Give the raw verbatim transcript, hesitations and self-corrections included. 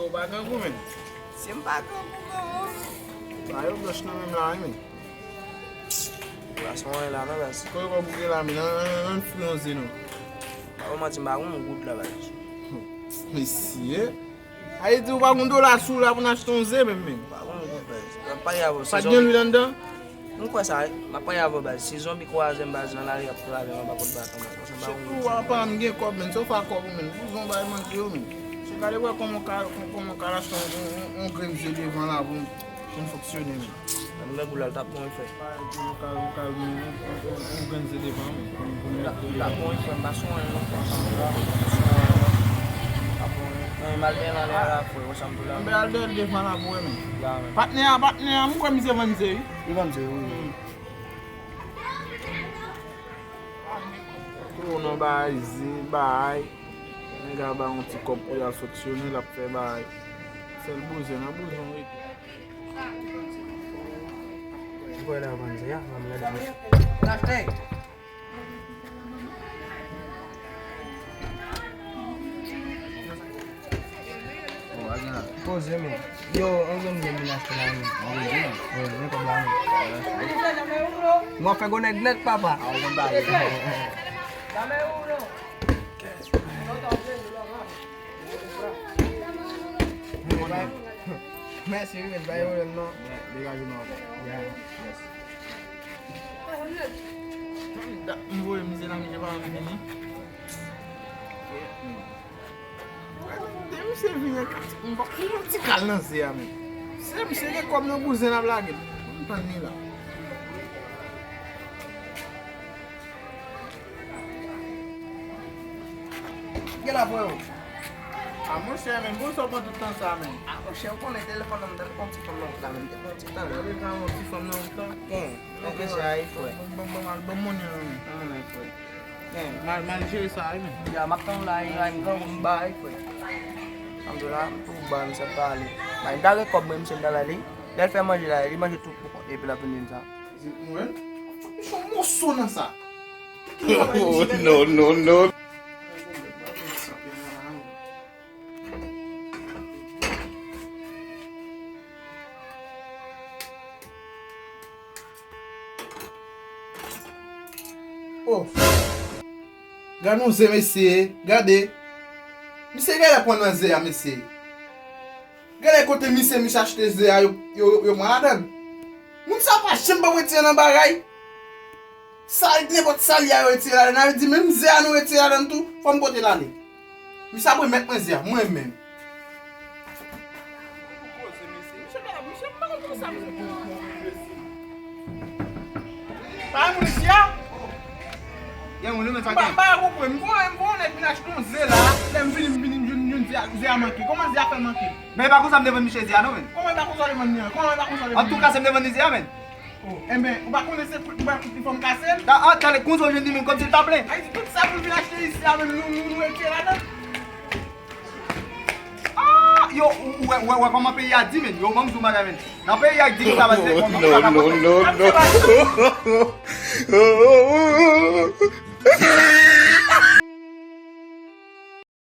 Ou pa grangou, menn. Si m pa grangou, grangou. Ba yo blanch nan menm la, wi, menn. Bas mwen la, non, bas. Kote kòb ou gen la, menn? Ann, ann, ann fri yon ze, non. Pa pou manti, m pa gon goud la, bas. Mesye. Sa vle di ou pa gon dola sou la pou n achte yon ze, menm, menn. Pa gon goud, bas. M ap pale avè w. Pa t gen lwil anndan? M kwè sa, wi. M ap pale avè w, baz. Si zonbi kwaze m, baz, nan lari, y ap lave m anba kòd baton, baz. Paske m pa konn. Sitou, apa m gen kòb, menn. Se w fè kòb ou, menn. Bouzon bay manje yo, menn. Se gade wè kòman w ka, kòman w ka lache yon, yon, yon, yon grenn ze devan la pou, pou n fonksyone, menn. Nan grangou la, l t ap bon efè. Ou ka, ou ka, yon, yon, yon, yon grenn ze devan, menn. Pou n, pou n mete. L t ap bon efè, m pa sou anyen non, frè, ansanm la. M pa sou anyen non. L t ap bon efè. Men, m al dèyè l anlè la, frè, ou sa m tou la. Anben al dèyè l devan la pou wè, menn. Ya, menn. Patnè a, patnè a, m kwè misye vann ze, wi. Li vann ze, wi. Tou nan bagay, zen, bagay. Nèg la ba yon ti kòb pou y al fonksyone, l ap fè bagay. Sèl bouzwen, nan bouzwen, wi. M kwè la vann ze a, ban m gade. L achte. Poze, men. Yo, an grenn zen vin achte la, men. An grenn zen? Wi, men kòb la, men. Mwen fè gwo nèg nèt, papa. A, ou konn bagay. Mèsi, wi, men, pa gen pwoblèm, non. Degaje nou. Ya. Yes. M voye misye nan, misye pa vle vini. Depi misye vini, m pa, m pa ti kal nan ze a, men. Se misye gen kòb nan bouzen ap lage. M tann li la. Gen la, frè. A, monchè, men, pou sa w pran tout tan sa, men. A, monchè, ou konnen telefòn nan, m te pran ti fanm nan wout la, men, m te pran ti tan, men. Ou te pran ti fanm nan wout la? Gen. Mwen te sa, wi, frè. Bon, bon, bon, bon, bon, bon, non, non. Non, non, frè. Gen. Mal, mal jere sa, wi, men. Ya, m ap tann w la, wi, m grangou, m ba, wi, frè. Sa m di w la, m tou ba, misye ap pale. Bay, m ta gen kòb, mwen, misye, m ta ba li. Lè l fè manje la, li manje tout pou kont, epi l ap vin di m sa. Mwen? Yon moso nan sa. Oh, no, no, no. Oh. Gade yon ze, mesye. Gade. Misye genlè pran nan ze a, mesye. Genlè kote misye, misye achte ze a, yo, yo, yo pran ladan l. Moun sa pa janm ban mwen retire nan bagay. Sa, nenpòt sa li a yo retire ladan. Sa vle di menm ze a nou retire ladan tou, fò m pote l ale. Misye ap remèt mwen ze a, mwen menm. Pa moun isi a? Gen moun, wi, men sa gen. M pa, m pa konprann. M konnen, m konnen nèg vin achte yon ze la. Lè m vini, m vini, m jwenn, jwenn ze a, ze a manke. Kòman ze a fè manke? Men e pa konsa m te vann misye ze a non, men. Kòman e pa konsa w te vann li an? Kòman e pa konsa w te vann li an? Antouka, se m te vann li ze a, men. Oh, enben, ou pa konnen se kout, ou pa kout li fò m kase l? Ta, ah, talè, konsa w jwenn li menm kòmsi l ta plen. Ay, tout sa pou l vin achte isi a, menm nou, nou, nou retire ladan l. Ah, yo, ou, ou wè, ou wè, ou wè kòman peyi a di, men. Yo, ban m di w bagay, men. Nan peyi a di konsa, men, se konsa, non, non, non, non.